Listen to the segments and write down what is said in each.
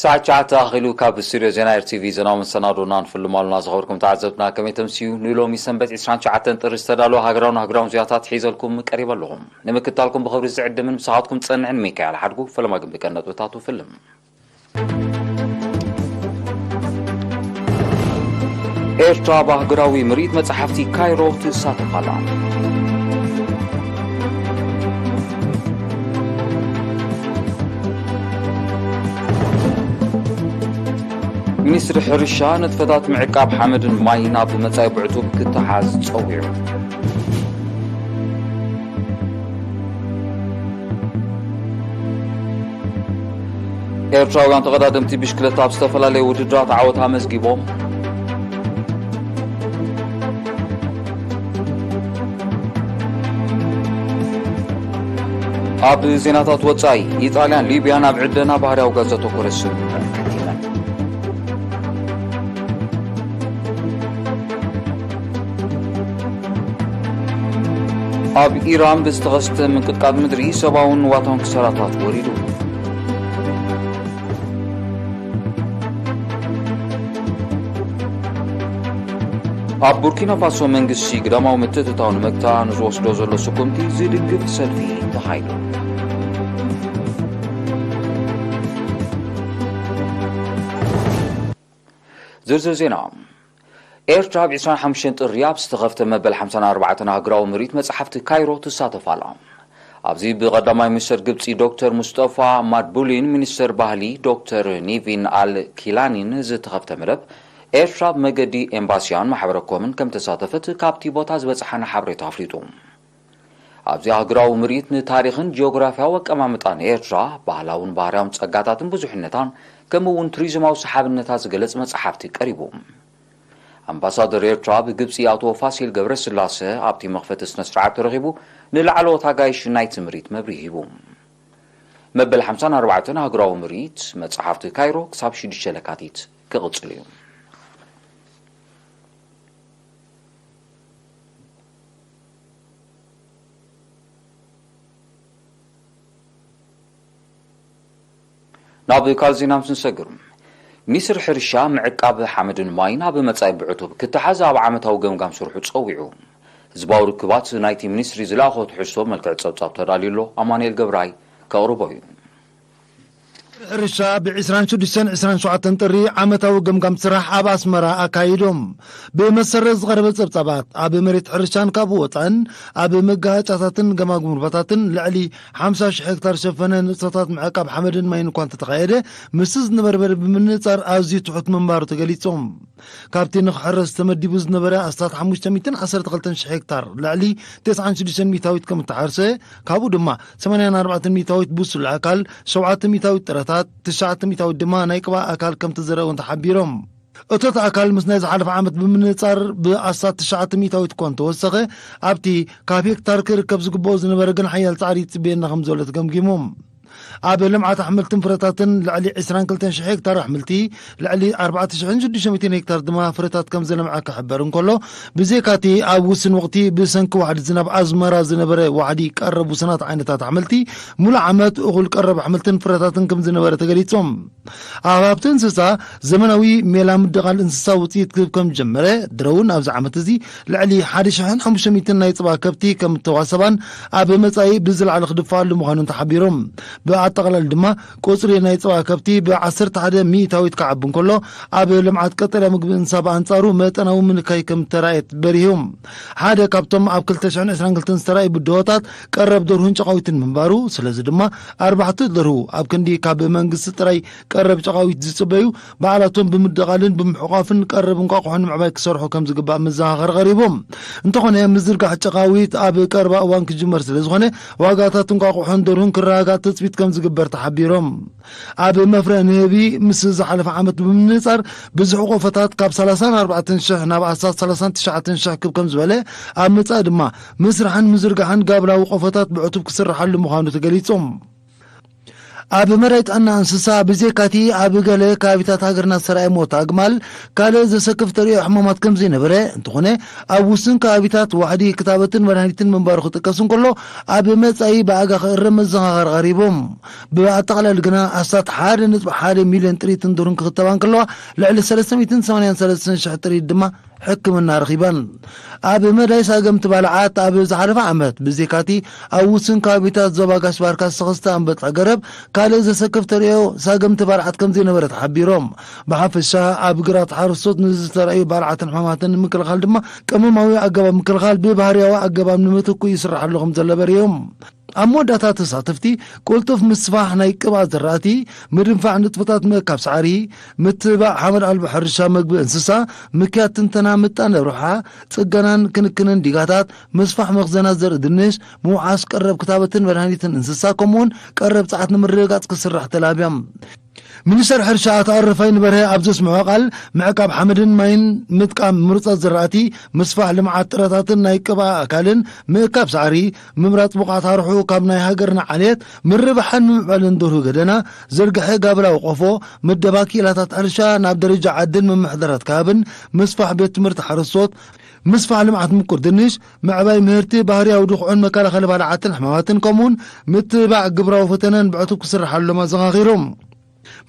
ሰዓት ትሽዓተ ኣኺሉ። ካብ ስቱድዮ ዜና ኤር ቲ ቪ ዜናዊ መሰናዶና ንፍልም ኣሉና። ዝኸበርኩም ተዓዘብትና፣ ከመይ ተምስዩ? ንሎሚ ሰንበት ዕስራን ትሽዓተን ጥሪ ዝተዳለወ ሃገራውን ኣህጉራውን ዜናታት ሒዘልኩም ቀሪበ ኣለኹ። ንምክትታልኩም ብኽብሪ ዝዕድምን ብስኻትኩም ዝጸንዕን ሚካኤል ሓድጉ። ፈለማ ግን ብቀን ነጥብታቱ ፍልም። ኤርትራ ኣብ ኣህጉራዊ ምርኢት መጽሓፍቲ ካይሮ ትሳተፍ ኣላ። ሚኒስትሪ ሕርሻ ንጥፈታት ምዕቃብ ሓመድን ማይን ኣብ መጻኢ ብዕቱብ ክተሓዝ ጸዊዑ። ኤርትራውያን ተቐዳደምቲ ብሽክለታ ኣብ ዝተፈላለዩ ውድድራት ዓወት ኣመዝጊቦም። ኣብ ዜናታት ወጻኢ፣ ኢጣልያን ሊብያን ኣብ ዕደና ባህርያዊ ጋዝ ዘተኮረ ስምምዕ ከቲመን። ኣብ ኢራን ብዝተኸስተ ምንቅጥቃጥ ምድሪ ሰብኣውን ንዋታውን ክሳራታት ወሪዱ። ኣብ ቡርኪና ፋሶ መንግስቲ ግዳማዊ ምትእትታው ንምግታእ ንዝወስዶ ዘሎ ስጉምቲ ዝድግፍ ሰልፊ ተኻይዱ። ዝርዝር ዜና። ኤርትራ ኣብ ዕስራን ሓሙሽተን ጥሪ ኣብ ዝተኸፍተ መበል ሓምሳን ኣርባዕተን ኣህጉራዊ ምርኢት መጽሓፍቲ ካይሮ ትሳተፍ ኣላ። ኣብዚ ብቐዳማይ ሚኒስተር ግብጺ ዶክተር ሙስጠፋ ማድቡሊን ሚኒስተር ባህሊ ዶክተር ኒቪን ኣል ኪላኒን ዝተኸፍተ መደብ፣ ኤርትራ ብመገዲ ኤምባሲያን ማሕበረ ኮምን ከም ተሳተፈት ካብቲ ቦታ ዝበጽሓና ሓበሬታ ኣፍሊጡ። ኣብዚ ኣህጉራዊ ምርኢት ንታሪኽን ጂኦግራፍያዊ ኣቀማምጣን ኤርትራ፣ ባህላውን ባህርያውን ጸጋታትን ብዙሕነታን፣ ከምኡ እውን ቱሪዝማዊ ሰሓብነታ ዝገልጽ መጽሓፍቲ ቀሪቡ። ኣምባሳደር ኤርትራ ኣብ ግብጺ ኣቶ ፋሲል ገብረስላሰ ኣብቲ መኽፈቲ ስነ ስርዓት ተረኺቡ ንላዕለዎት ኣጋይሽ ናይቲ ምርኢት መብርሂ ሂቡ። መበል ሓምሳን ኣርባዕተን ኣህጉራዊ ምርኢት መጽሓፍቲ ካይሮ ክሳብ ሽዱሽተ ለካቲት ክቕጽል እዩ። ናብ ካልእ ዜና ምስ ንሰግር፣ ሚኒስትሪ ሕርሻ፣ ምዕቃብ ሓመድን ማይን ኣብ መጻኢ ብዕቱብ ክተሓዝ ኣብ ዓመታዊ ገምጋም ስርሑ ጸዊዑ። ህዝባዊ ርክባት ናይቲ ሚኒስትሪ ዝለኣኾ ትሕዝቶ መልክዕ ጸብጻብ ተዳልዩ ኣሎ። ኣማኑኤል ገብራይ ከቕርቦ እዩ። ሕርሻ ብ ዕስራን ሽዱሽተን ዕስራን ሸውዓተን ጥሪ ዓመታዊ ገምጋም ስራሕ ኣብ ኣስመራ ኣካይዶም። ብመሰረት ዝቐረበ ጸብጻባት፣ ኣብ መሬት ሕርሻን ካብኡ ወጻእን ኣብ መጋሃጫታትን ገማግም ሩባታትን ልዕሊ ሓምሳ ሽሕ ሄክታር ዝሸፈነ ንጥፈታት ምዕቃብ ሓመድን ማይን እኳ እንተተኻየደ፣ ምስቲ ዝነበረ መደብ ብምንጻር ኣዝዩ ትሑት ምንባሩ ተገሊጾም። ካብቲ ንኽሕረስ ተመዲቡ ዝነበረ ኣስታት ሓሙሽተ ሚእትን ዓሰርተ ክልተን ሽሕ ሄክታር ልዕሊ ተስዓን ሽዱሽተን ሚእታዊት ከም እተሓርሰ፣ ካብኡ ድማ ሰማንያን ኣርባዕተን ሚእታዊት ብሱል ኣካል፣ ሸውዓተ ሚእታዊት ጥረታት፣ ትሽዓተ ሚእታዊት ድማ ናይ ቅባእ ኣካል ከም ተዘርአ እውን ተሓቢሮም። እቶት ኣካል ምስ ናይ ዝሓለፈ ዓመት ብምንጻር ብኣስታት ትሽዓተ ሚእታዊት እኳ እንተወሰኸ፣ ኣብቲ ካብ ሄክታር ክርከብ ዝግብኦ ዝነበረ ግን ሓያል ጻዕሪ ይጽበየና ከም ዘሎ ተገምጊሙ። ኣብ ልምዓት ኣሕምልትን ፍረታትን ልዕሊ ዕስራን ክልተን ሽሕ ሄክታር ኣሕምልቲ፣ ልዕሊ ኣርባዕተ ሽሕን ሽዱሽተ ሚእትን ሄክታር ድማ ፍረታት ከም ዝለምዐ ክሕበር እንከሎ፣ ብዘይካቲ ኣብ ውስን ወቕቲ ብሰንኪ ዋሕዲ ዝናብ ኣዝመራ ዝነበረ ዋሕዲ ቀረብ ውሱናት ዓይነታት ኣሕምልቲ፣ ሙሉእ ዓመት እኹል ቀረብ ኣሕምልትን ፍረታትን ከም ዝነበረ ተገሊጾም። ኣብ ሃብቲ እንስሳ፣ ዘመናዊ ሜላ ምድቓል እንስሳ ውጽኢት ክህብ ከም ዝጀመረ፣ ድሮ እውን ኣብዚ ዓመት እዚ ልዕሊ ሓደ ሽሕን ሓሙሽተ ሚእትን ናይ ጽባ ከብቲ ከም እተዋሰባን ኣብ መጻኢ ብዝለዓለ ክድፍኣሉ ምዃኑን ተሓቢሮም። ብኣጠቓላሊ ድማ ቁጽሪ ናይ ጽባ ከብቲ ብዓሰርተ ሓደ ሚእታዊት ክዓቢ እንከሎ፣ ኣብ ልምዓት ቀጠልያ ምግቢ እንስሳ ብኣንጻሩ መጠናዊ ምንካይ ከም እተራእየት በሪሆም። ሓደ ካብቶም ኣብ ክልተ ሽሕን ዕስራን ክልተን ዝተራእዩ ብድሆታት ቀረብ ደርሁን ጨቓዊትን ምንባሩ፣ ስለዚ ድማ ኣርባሕቲ ደርሁ ኣብ ክንዲ ካብ መንግስቲ ጥራይ ቀረብ ጨቓዊት ዝጽበዩ፣ ባዕላቶም ብምድቓልን ብምሕቋፍን ቀረብ እንቋቑሖ ንምዕባይ ክሰርሑ ከም ዝግባእ መዘኻኸሪ ቀሪቦም። እንተኾነ፣ ምዝርጋሕ ጨቓዊት ኣብ ቀረባ እዋን ክጅመር ስለ ዝኾነ፣ ዋጋታት እንቋቑሖን ደርሁን ክረጋጋእ ትጽቢት ከም ዝግበር ተሓቢሮም። ኣብ መፍረ ንህቢ ምስ ዝሓለፈ ዓመት ብምንጻር፣ ብዝሒ ቆፎታት ካብ ሰላሳን ኣርባዕተን ሽሕ ናብ ኣስታት ሰላሳን ትሽዓተን ሽሕ ክብ ከም ዝበለ፣ ኣብ መጻኢ ድማ ምስራሕን ምዝርጋሕን ጋብላዊ ቆፎታት ብዕቱብ ክስርሓሉ ምዃኑ ተገሊጹ። ኣብ መዳይ ጥዕና እንስሳ፣ ብዜካቲ ኣብ ገለ ከባቢታት ሃገርና ዝተራእየ ሞት ኣግማል ካልእ ዘሰክፍ ተርእዮ ሕማማት ከም ዘይነበረ፣ እንተኾነ ኣብ ውሱን ከባቢታት ዋሕዲ ክታበትን መድሃኒትን ምንባሩ ክጥቀስ እንከሎ፣ ኣብ መጻኢ ብኣጋ ክእረም መዘኻኸሪ ቀሪቡ። ብኣጠቓላሊ ግና ኣስታት ሓደ ነጥቢ ሓደ ሚልዮን ጥሪትን ዱርን ክኽተባ እንከለዋ፣ ልዕሊ ሰለስተ ሚእትን ሰማንያን ሰለስተን ሽሕ ጥሪት ድማ ሕክምና ረኺበን። ኣብ መዳይ ሳገምቲ ባልዓት ኣብ ዝሓለፈ ዓመት ብዜካቲ ኣብ ውሱን ከባቢታት ዞባ ጋሽ ባርካ ዝተኸስተ ኣንበጣ ገረብ ካልእ ዘሰክፍ ተርእዮ ሳገምቲ ባልዓት ከም ዘይነበረ ተሓቢሮም። ብሓፈሻ ኣብ ግራት ሓረስቶት ንዝተራእዩ ባልዓትን ሕማማትን ንምክልኻል ድማ ቀመማዊ ኣገባብ ምክልኻል ብባህርያዊ ኣገባብ ንምትኩ ይስራሕ ኣሎ ከም ዘሎ በሪዮም። ኣብ መወዳእታ ተሳተፍቲ ቅልጡፍ ምስፋሕ ናይ ቅብኣት ዘራእቲ፣ ምድንፋዕ ንጥፈታት ምእካብ ሳዕሪ፣ ምትብባዕ ሓመድ ኣልቦ ሕርሻ መግቢ እንስሳ፣ ምክያድ ትንተና ምጣነ ርብሓ፣ ጽገናን ክንክንን ዲጋታት፣ ምስፋሕ መኽዘናት ዘርኢ ድንሽ፣ ምውዓስ ቀረብ ክታበትን መድሃኒትን እንስሳ፣ ከምኡውን ቀረብ ጸዓት ንምርግጋጽ ክስራሕ ተላብዮም። ሚኒስተር ሕርሻ ኣቶ ኣረፋይነ በርሀ ኣብ ዘስምዖ ቃል፣ ምዕቃብ ሓመድን ማይን፣ ምጥቃም ምሩጻት ዘራእቲ፣ ምስፋሕ ልምዓት ጥረታትን ናይ ቅብኣ ኣካልን ምእካብ ሳዕሪ፣ ምምራጽ ብቕዓት ኣርሑ ካብ ናይ ሃገርና ዓሌት፣ ምርብሓን ምምዕባልን ደርሁ ገደና፣ ዝርግሐ ጋብላዊ ቆፎ፣ ምደባ ክኢላታት ሕርሻ ናብ ደረጃ ዓድን ምምሕዳራት ከባብን፣ ምስፋሕ ቤት ትምህርቲ ሓረስቶት፣ ምስፋሕ ልምዓት ምቁር ድንሽ፣ ምዕባይ ምህርቲ ባህርያዊ ድኹዕን መከላኸሊ ባልዓትን ሕማማትን፣ ከምኡውን ምትብባዕ ግብራዊ ፈተነን ብዕቱብ ክስርሓሎም ኣዘኻኺሮም።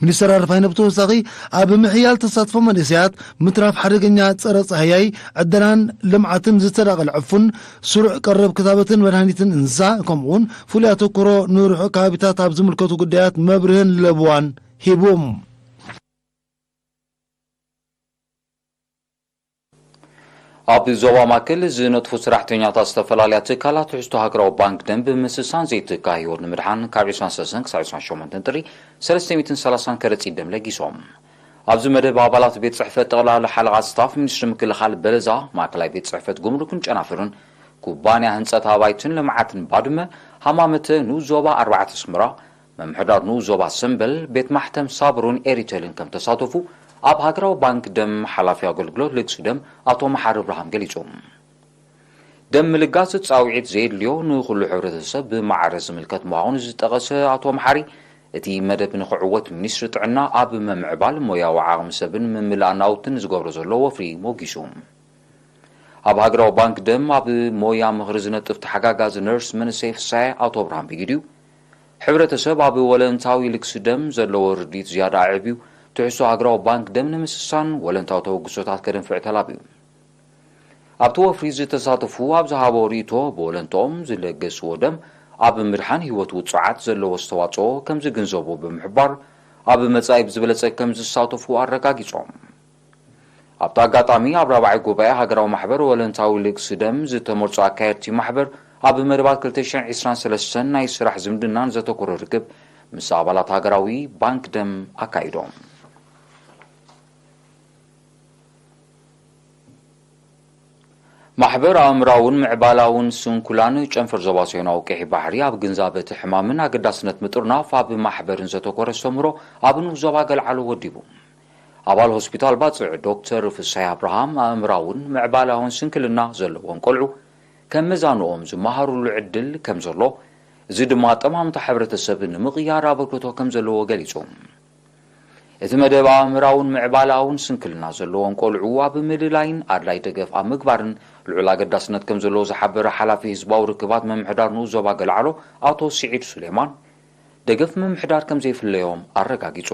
ሚኒስተር ኣረፋይነ ብተወሳኺ፣ ኣብ ምሕያል ተሳትፎ መንእሰያት፣ ምትራፍ ሓደገኛ ጸረ ጻህያይ፣ ዕደናን ልምዓትን፣ ዝተዳቐለ ዕፉን፣ ስሩዕ ቀረብ ክታበትን መድሃኒትን እንስሳ፣ ከምኡውን ፍሉይ ኣተኩሮ ንርሑቕ ከባቢታት ኣብ ዝምልከቱ ጉዳያት መብርህን ለበዋን ሂቡ። ኣብ ዞባ ማእከል ዝነጥፉ ሰራሕተኛታት ዝተፈላለያ ትካላት ትሕዝቶ ሃገራዊ ባንክ ደም ብምስሳን ዘይትካ ህይወት ንምድሓን ካብ ዕስራን ሰለስተን ክሳብ ዕስራን ሸሞንተን ጥሪ ሰለስተ ሚእትን ሰላሳን ከረጺት ደም ለጊሶም። ኣብዚ መደብ ኣባላት ቤት ጽሕፈት ጠቕላላ ሓለቓ ስታፍ ሚኒስትሪ ምክልኻል በለዛ፣ ማእከላይ ቤት ጽሕፈት ጉምሩክን ጨናፍርን፣ ኩባንያ ህንጸት ኣባይትን ልምዓትን ባድመ፣ ሃማመተ ንኡስ ዞባ ኣርባዕተ ኣስመራ፣ ምምሕዳር ንኡስ ዞባ ሰምበል፣ ቤት ማሕተም ሳብሩን ኤሪቴልን ከም ተሳተፉ ኣብ ሃገራዊ ባንክ ደም ሓላፊ ኣገልግሎት ልግሲ ደም ኣቶ መሓሪ እብርሃም ገሊጹ። ደም ምልጋስ ጻውዒት ዘየድልዮ ንኹሉ ሕብረተሰብ ብማዕረ ዝምልከት ምዃኑ ዝጠቐሰ ኣቶ መሓሪ፣ እቲ መደብ ንኽዕወት ሚኒስትሪ ጥዕና ኣብ ምምዕባል ሞያዊ ዓቕሚ ሰብን ምምላእ ናውትን ዝገብሮ ዘሎ ወፍሪ ሞጊሱ። ኣብ ሃገራዊ ባንክ ደም ኣብ ሞያ ምኽሪ ዝነጥፍ ተሓጋጋዚ ነርስ መንእሰይ ፍሳየ ኣቶ ኣብርሃም ብጊዲኡ፣ ሕብረተሰብ ኣብ ወለንታዊ ልግሲ ደም ዘለዎ ርድኢት ዝያዳ ኣዕብዩ፣ ትሕዝቶ ሃገራዊ ባንክ ደም ንምስሳን ወለንታዊ ተበግሶታት ከደንፍዕ ተላብዩ። ኣብቲ ወፍሪ ዝተሳተፉ ኣብ ዝሃቦ ርእይቶ፣ ብወለንትኦም ዝለገስዎ ደም ኣብ ምድሓን ህይወት ውጹዓት ዘለዎ ኣስተዋጽኦ ከም ዝግንዘቡ ብምሕባር፣ ኣብ መጻኢ ብዝበለጸ ከም ዝሳተፉ ኣረጋጊጾም። ኣብቲ ኣጋጣሚ፣ ኣብ ራብዓይ ጉባኤ ሃገራዊ ማሕበር ወለንታዊ ልግሲ ደም ዝተመርጹ ኣካየድቲ ማሕበር ኣብ መደባት ክልተ ሽሕን ዕስራን ሰለስተን ናይ ስራሕ ዝምድናን ዘተኮረ ርክብ ምስ ኣባላት ሃገራዊ ባንክ ደም ኣካይዶም። ማሕበር ኣእምራውን ምዕባላውን ስንኩላን ጨንፈር ዞባ ሰሜናዊ ቀይሕ ባሕሪ ኣብ ግንዛበ እቲ ሕማምን ኣገዳስነት ምጥርናፍ ኣብ ማሕበርን ዘተኮረ ኣስተምህሮ ኣብ ንኡስ ዞባ ገልዓሎ ወዲቡ። ኣባል ሆስፒታል ባጽዕ ዶክተር ፍሳይ ኣብርሃም፣ ኣእምራውን ምዕባላውን ስንክልና ዘለዎም ቆልዑ ከም መዛንኦም ዝመሃሩሉ ዕድል ከም ዘሎ፣ እዚ ድማ ጠማምታ ሕብረተሰብ ንምቕያር ኣበርክቶ ከም ዘለዎ ገሊጹ። እቲ መደብ ኣእምራውን ምዕባላውን ስንክልና ዘለዎም ቆልዑ ኣብ ምልላይን ኣድላይ ደገፍ ኣብ ምግባርን ልዑል ኣገዳስነት ከም ዘለዎ ዝሓበረ ሓላፊ ህዝባዊ ርክባት ምምሕዳር ንኡስ ዞባ ገልዓሎ ኣቶ ስዒድ ሱሌማን፣ ደገፍ ምምሕዳር ከም ዘይፍለዮም ኣረጋጊጹ።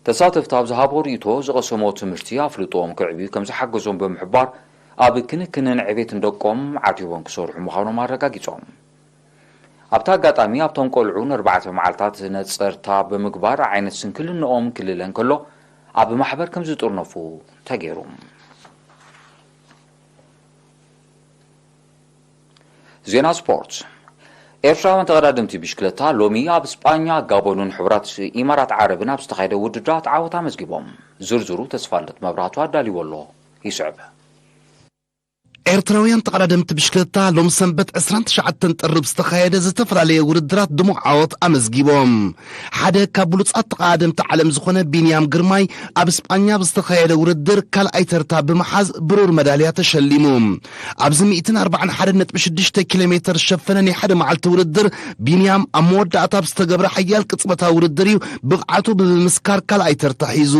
ተሳተፍቲ ኣብ ዝሃቦ ርእይቶ፣ ዝቐሰሞ ትምህርቲ ኣፍልጦኦም ከዕብዩ ከም ዝሓገዞም ብምሕባር፣ ኣብ ክንክንን ዕቤትን ደቆም ዓቲቦም ክሰርሑ ምዃኖም ኣረጋጊጾም። ኣብቲ ኣጋጣሚ፣ ኣብቶም ቆልዑ ንኣርባዕተ መዓልታት ነጸርታ ብምግባር ዓይነት ስንክልንኦም ክልለ እንከሎ፣ ኣብ ማሕበር ከም ዝጥርነፉ ተገይሩ። ዜና ስፖርት። ኤርትራውያን ተቐዳደምቲ ብሽክለታ ሎሚ ኣብ ስጳኛ፣ ጋቦንን ሕቡራት ኢማራት ዓረብን ኣብ ዝተኻየደ ውድድራት ዓወት ኣመዝጊቦም። ዝርዝሩ ተስፋልደት መብራህቱ ኣዳልይዎ ኣሎ፣ ይስዕብ። ኤርትራውያን ተቐዳደምቲ ብሽክለታ ሎም ሰንበት ዕስራን ትሽዓተን ጥሪ ብዝተኻየደ ዝተፈላለየ ውድድራት ድሙቕ ዓወት ኣመዝጊቦም። ሓደ ካብ ብሉጻት ተቐዳደምቲ ዓለም ዝኾነ ቢንያም ግርማይ ኣብ ስጳኛ ብዝተኻየደ ውድድር ካልኣይ ተርታ ብምሓዝ ብሩር መዳልያ ተሸሊሙ። ኣብዚ ሚእትን ኣርባዓን ሓደን ነጥቢ ሽዱሽተ ኪሎ ሜተር ዝሸፈነ ናይ ሓደ መዓልቲ ውድድር ቢንያም ኣብ መወዳእታ ብዝተገብረ ሓያል ቅጽበታዊ ውድድር እዩ ብቕዓቱ ብምምስካር ካልኣይ ተርታ ሒዙ።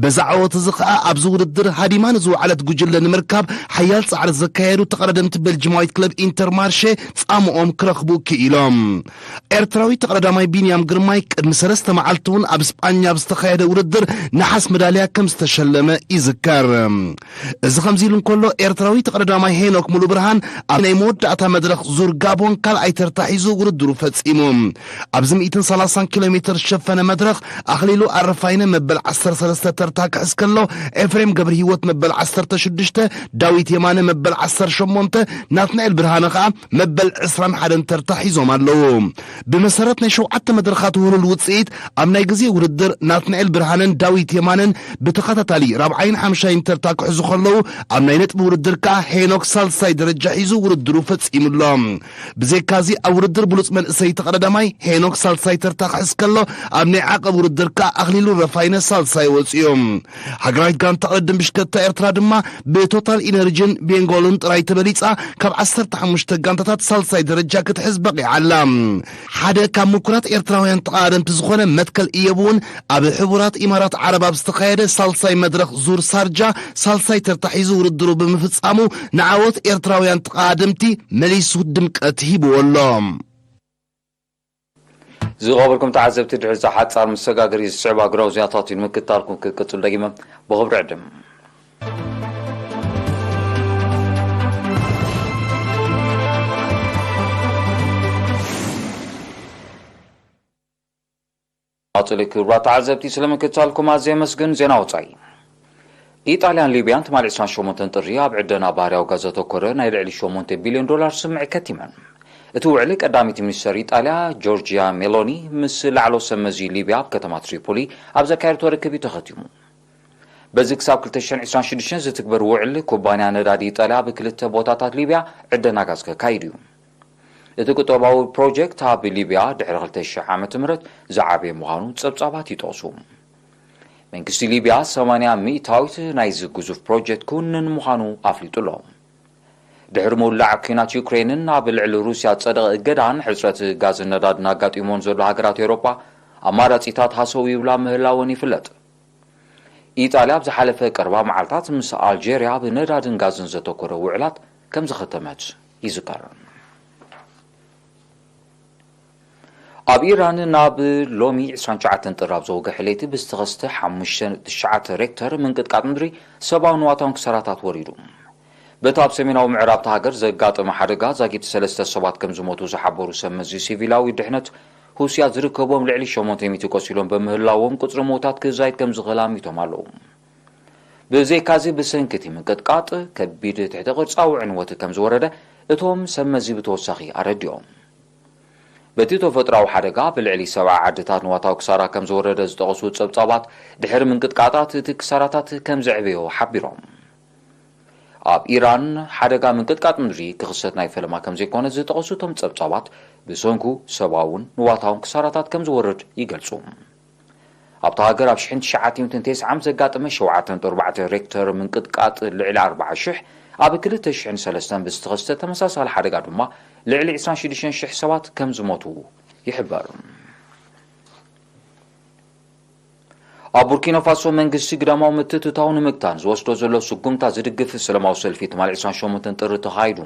በዚ ዓወት እዚ ኸኣ ኣብዚ ውድድር ሃዲማ ንዝወዓለት ጉጅለ ንምርካብ ሓያል ጻዕሪ ዘካየዱ ተቐዳደምቲ ቤልጅማዊት ክለብ ኢንተርማርሼ ጻምኦም ክረኽቡ ክኢሎም። ኤርትራዊ ተቐዳዳማይ ቢንያም ግርማይ ቅድሚ ሰለስተ መዓልቲ እውን ኣብ ስጳኛ ብዝተኻየደ ውድድር ነሓስ መዳልያ ከም ዝተሸለመ ይዝከር። እዚ ከምዚ ኢሉ እንከሎ፣ ኤርትራዊ ተቐዳዳማይ ሄኖክ ሙሉ ብርሃን ኣብ ናይ መወዳእታ መድረኽ ዙር ጋቦን ካልኣይ ተርታ ሒዙ ውድድሩ ፈጺሙ። ኣብዚ ሚእትን ሰላሳን ኪሎ ሜተር ዝሸፈነ መድረኽ ኣኽሊሉ ኣረፋይነ መበል ዓሰርተ ሰለስተ ተርታ ክሕዝ ከሎ፣ ኤፍሬም ገብረ ህይወት መበል ዓሰርተ ሽዱሽተ፣ ዳዊት የማነ መበል ዓሰርተ ሸሞንተ፣ ናትናኤል ብርሃነ ኸኣ መበል ዕስራን ሓደን ተርታ ሒዞም ኣለዉ። ብመሰረት ናይ ሸውዓተ መድረኻት ውህሉል ውጽኢት፣ ኣብ ናይ ግዜ ውድድር ናትናኤል ብርሃነን ዳዊት የማነን ብተኸታታሊ ራብዓይን ሓምሻይን ተርታ ክሕዙ ከለዉ፣ ኣብ ናይ ነጥቢ ውድድር ከኣ ሄኖክ ሳልሳይ ደረጃ ሒዙ ውድድሩ ፈጺሙ ኣሎ። ብዘይካዚ ኣብ ውድድር ብሉጽ መንእሰይ ተቐዳዳማይ ሄኖክ ሳልሳይ ተርታ ክሕዝ ከሎ፣ ኣብ ናይ ዓቐብ ውድድር ከኣ ኣኽሊሉ ረፋይነ ሳልሳይ ወጺኡ። ሃገራዊት ጋንታ ቅድድም ብሽክለታ ኤርትራ ድማ ብቶታል ኢነርጂን ቤንጎልን ጥራይ ተበሊጻ ካብ ዓሰርተ ሓሙሽተ ጋንታታት ሳልሳይ ደረጃ ክትሕዝ በቒዓ ኣላ። ሓደ ካብ ምኩራት ኤርትራውያን ተቐዳደምቲ ዝኾነ መትከል እዮብ እውን ኣብ ሕቡራት ኢማራት ዓረብ ኣብ ዝተኻየደ ሳልሳይ መድረኽ ዙር ሳርጃ ሳልሳይ ተርታ ሒዙ ውድድሩ ብምፍጻሙ ንዓወት ኤርትራውያን ተቐዳደምቲ መሊሱ ድምቀት ሂብዎ ኣሎ። ዝቐበልኩም ተዓዘብቲ፣ ድሕሪ እዛ ሓጻር መሰጋገሪ ዝስዕብ ኣህጉራዊ ዜናታት እዩ ንምክትታልኩም ክቅጽል ደጊመ ብኽብሪ ዕድም። ኣጽሊ ክቡራት ተዓዘብቲ ስለ ምክትታልኩም ኣዝየ የመስግን። ዜና ወጻኢ። ኢጣልያን ሊብያን ትማሊ ዕስራን ሸሞንተን ጥሪ ኣብ ዕደና ባህርያዊ ጋዝ ዘተኮረ ናይ ልዕሊ ሸሞንተ ቢልዮን ዶላር ስምምዕ ከቲመን። እቲ ውዕሊ ቀዳመይቲ ሚኒስተር ኢጣልያ ጆርጂያ ሜሎኒ ምስ ላዕለዎት ሰብ መዚ ሊብያ ኣብ ከተማ ትሪፖሊ ኣብ ዘካየድቶ ርክብ እዩ ተኸቲሙ። በዚ ክሳብ ክልተ ሽሕን ዕስራን ሽዱሽተን ዝትግበር ውዕል ኩባንያ ነዳዲ ኢጣልያ ኣብ ክልተ ቦታታት ሊብያ ዕደና ጋዝ ከካይድ እዩ። እቲ ቁጠባዊ ፕሮጀክት ኣብ ሊብያ ድሕሪ ክልተ ሽሕ ዓመተ ምህረት ዝዓበየ ምዃኑ ጸብጻባት ይጠቕሱ። መንግስቲ ሊብያ ሰማንያ ሚእታዊት ናይዚ ግዙፍ ፕሮጀክት ክውንን ምዃኑ ኣፍሊጡ ኣሎ። ድሕሪ ምውላዕ ኲናት ዩክሬንን ኣብ ልዕሊ ሩስያ ዝጸደቐ እገዳን ሕጽረት ጋዝን ነዳድን ኣጋጢሞን ዘሎ ሃገራት ኤውሮጳ ኣማራጺታት ሃሰው ይብላ ምህላወን ይፍለጥ። ኢጣልያ ኣብ ዝሓለፈ ቀረባ መዓልታት ምስ ኣልጀርያ ኣብ ነዳድን ጋዝን ዘተኮረ ውዕላት ከም ዝኸተመት ይዝከር። ኣብ ኢራን ናብ ሎሚ ዕስራን ትሽዓተን ጥሪ ኣብ ዘወግሐ ለይቲ ብዝተኸስተ ሓሙሽተ ነጥቢ ትሽዓተ ሬክተር ምንቅጥቃጥ ምድሪ ሰብኣዊ ንዋታውን ክሳራታት ወሪዱ። በቲ ኣብ ሰሜናዊ ምዕራብ እታ ሃገር ዘጋጠመ ሓደጋ ዛጊት ሰለስተ ሰባት ከም ዝሞቱ ዝሓበሩ ሰብ መዚ ሲቪላዊ ድሕነት፣ ሩስያ ዝርከቦም ልዕሊ ሸሞንተ ሚእቲ ቆሲሎም በምህላዎም ቁጽሪ ሞታት ክዛይድ ከም ዝኽእል ኣሚቶም ኣለዉ። ብዘይካዚ ብሰንኪ እቲ ምንቅጥቃጥ ከቢድ ትሕተ ቅርጻዊ ዕንወት ከም ዝወረደ እቶም ሰብ መዚ ብተወሳኺ ኣረዲኦም። በቲ ተፈጥሮኣዊ ሓደጋ ብልዕሊ ሰብዓ ዓድታት ንዋታዊ ክሳራ ከም ዝወረደ ዝጠቐሱ ጸብጻባት፣ ድሕሪ ምንቅጥቃጣት እቲ ክሳራታት ከም ዘዕበዮ ሓቢሮም። ኣብ ኢራን ሓደጋ ምንቅጥቃጥ ምድሪ ክኽሰት ናይ ፈለማ ከም ዘይኮነ ዝጠቐሱ እቶም ጸብጻባት፣ ብሰንኩ ሰብኣውን ንዋታውን ክሳራታት ከም ዝወርድ ይገልጹ። ኣብታ ሃገር ኣብ ሽሕን ትሽዓተ ሚእትን ተስዓን ዘጋጠመ ሸውዓተ ነጥቢ ኣርባዕተ ሬክተር ምንቅጥቃጥ ልዕሊ ኣርባዓ ሽሕ፣ ኣብ ክልተ ሽሕን ሰለስተን ብዝተኸስተ ተመሳሳሊ ሓደጋ ድማ ልዕሊ ዕስራን ሽዱሽተን ሽሕ ሰባት ከም ዝሞቱ ይሕበር። ኣብ ቡርኪና ፋሶ መንግስቲ ግዳማዊ ምትእትታው ንምግታን ዝወስዶ ዘሎ ስጉምታ ዝድግፍ ሰላማዊ ሰልፊ ትማሊ ዕስራን ሸሞንተን ጥሪ ተኻይዱ።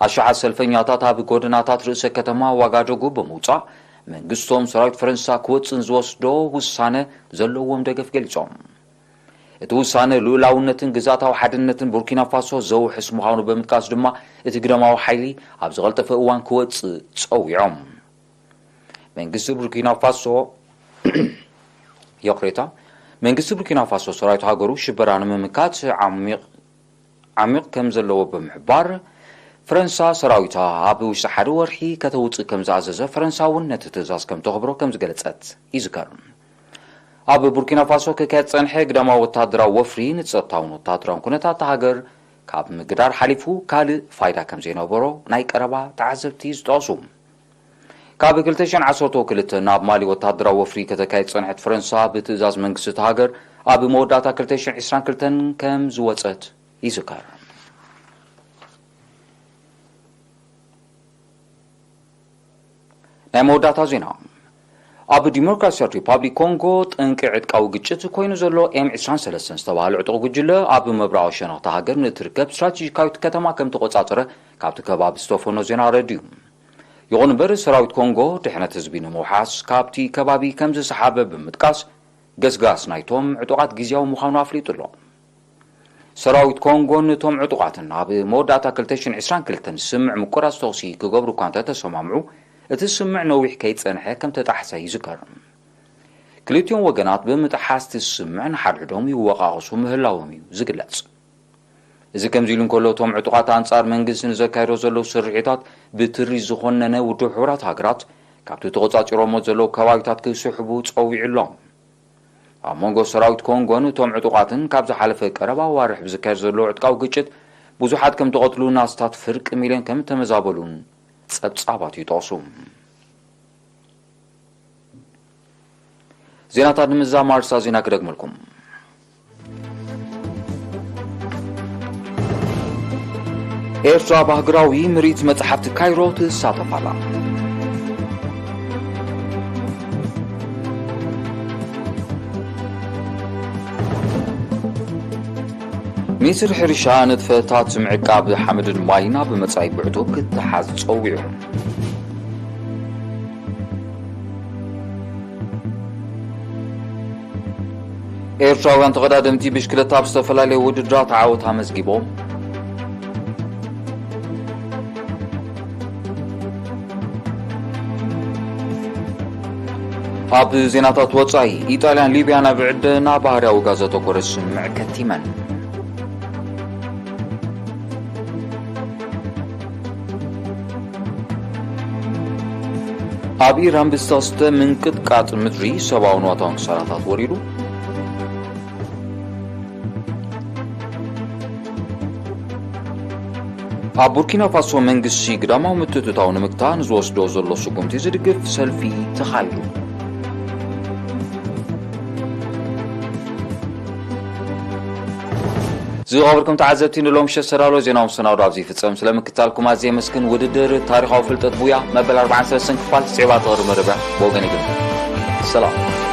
ኣሽሓት ሰልፈኛታት ኣብ ጎደናታት ርእሰ ከተማ ዋጋዶጉ ብምውጻእ፣ መንግስቶም ሰራዊት ፈረንሳ ክወጽእ ንዝወስዶ ውሳነ ዘለዎም ደገፍ ገሊጾም። እቲ ውሳነ ልኡላውነትን ግዝኣታዊ ሓድነትን ቡርኪና ፋሶ ዘውሕስ ምዃኑ ብምጥቃስ ድማ፣ እቲ ግዳማዊ ሓይሊ ኣብ ዝቐልጠፈ እዋን ክወጽእ ጸዊዖም። መንግስቲ ቡርኪና ፋሶ፣ ይቕሬታ፣ መንግስቲ ቡርኪና ፋሶ ሰራዊት ሃገሩ ሽበራ ንምምካት ዓሚቕ ዓሚቕ ከም ዘለዎ ብምሕባር፣ ፈረንሳ ሰራዊታ ኣብ ውሽጢ ሓደ ወርሒ ከተውጽእ ከም ዝኣዘዘ ፈረንሳ እውን ነቲ ትእዛዝ ከም ተኽብሮ ከም ዝገለጸት ይዝከር። ኣብ ቡርኪና ፋሶ ክካየድ ዝጸንሐ ግዳማዊ ወተሃደራዊ ወፍሪ ንጸጥታውን ወተሃደራውን ኩነታት እታ ሃገር ካብ ምግዳር ሓሊፉ ካልእ ፋይዳ ከም ዘይነበሮ ናይ ቀረባ ተዓዘብቲ ዝጠቕሱ። ካብ ክልተ ሽሕን ዓሰርተ ክልተ ናብ ማሊ ወተሃደራዊ ወፍሪ ከተካይድ ዝጸንሐት ፈረንሳ፣ ብትእዛዝ መንግስቲ እታ ሃገር ኣብ መወዳእታ ክልተ ሽሕን ዕስራን ክልተን ከም ዝወጸት ይዝከር። ናይ መወዳእታ ዜና። ኣብ ዲሞክራሲያዊት ሪፓብሊክ ኮንጎ ጠንቂ ዕጥቃዊ ግጭት ኮይኑ ዘሎ ኤም ዕስራን ሰለስተን ዝተባህለ ዕጡቕ ጉጅለ፣ ኣብ ምብራቓዊ ሸነኽ እታ ሃገር ንእትርከብ ስትራቴጂካዊት ከተማ ከም ተቖጻጸረ ካብቲ ከባቢ ዝተፈኖ ዜና ኣረድዩ። ይኹን እምበር፣ ሰራዊት ኮንጎ ድሕነት ህዝቢ ንምውሓስ ካብቲ ከባቢ ከም ዝሰሓበ ብምጥቃስ፣ ገስጋስ ናይቶም ዕጡቓት ግዝያዊ ምዃኑ ኣፍሊጡ ኣሎ። ሰራዊት ኮንጎን እቶም ዕጡቓትን ኣብ መወዳእታ ክልተ ሽሕን ዕስራን ክልተን ዝስምዕ ምቁራጽ ተኹሲ ክገብሩ እኳ እንተተሰማምዑ፣ እቲ ስምምዕ ነዊሕ ከይጸንሐ ከም ተጣሕሰ ይዝከር። ክልቲኦም ወገናት ብምጥሓስ እቲ ስምምዕ ንሓድሕዶም ይወቓቐሱ ምህላዎም እዩ ዝግለጽ። እዚ ከምዚ ኢሉ እንከሎ፣ እቶም ዕጡቓት ኣንጻር መንግስቲ ንዘካይዶ ዘለዉ ስርሒታት ብትሪ ዝኾነነ ውድብ ሕቡራት ሃገራት ካብቲ ተቖጻጺሮሞ ዘለዉ ከባቢታት ክስሕቡ ጸዊዑ ኣሎ። ኣብ መንጎ ሰራዊት ኮንጎን እቶም ዕጡቓትን ካብ ዝሓለፈ ቀረባ ኣዋርሕ ብዝካየድ ዘሎ ዕጥቃዊ ግጭት ብዙሓት ከም ተቐትሉን ኣስታት ፍርቂ ሚልዮን ከም ተመዛበሉን ጸብጻባት ይጠቕሱ። ዜናታት ንምዝዛም ኣርእስታ ዜና ክደግመልኩም። ኤርትራ ኣብ ኣህጉራዊ ምርኢት መጽሓፍቲ ካይሮ ትሳተፍ ኣላ። ሚኒስትሪ ሕርሻ ንጥፈታት ምዕቃብ ሓመድን ማይን ኣብ መጻኢ ብዕቱብ ክተሓዝ ጸዊዑ። ኤርትራውያን ተቐዳደምቲ ብሽክለታ ኣብ ዝተፈላለዩ ውድድራት ዓወት ኣመዝጊቦም። ኣብ ዜናታት ወጻኢ፣ ኢጣልያን ሊብያን ኣብ ዕደና ባህርያዊ ጋዝ ዘተኮረ ስምምዕ ከቲመን። ኣብ ኢራን ብዝተኸስተ ምንቅጥቃጥ ምድሪ ሰብኣውን ዋታውን ክሳራታት ወሪዱ። ኣብ ቡርኪና ፋሶ መንግስቲ ግዳማዊ ምትእትታው ንምግታእ ንዝወስዶ ዘሎ ስጉምቲ ዝድግፍ ሰልፊ ተኻይዱ። ዝኸበርኩም ተዓዘብቲ፣ ንሎም ምሸት ዝተዳለወ ዜናዊ መሰናዶ ኣብዚ ይፍጸም። ስለምክትታልኩም ኣዝየ የመስግን። ውድድር ታሪኻዊ ፍልጠት ቡያ መበል ኣርባዓን ሰለስተን ክፋል ስዒባ ትቐርብ መደብ እያ። ብወገነይ ግን ሰላም።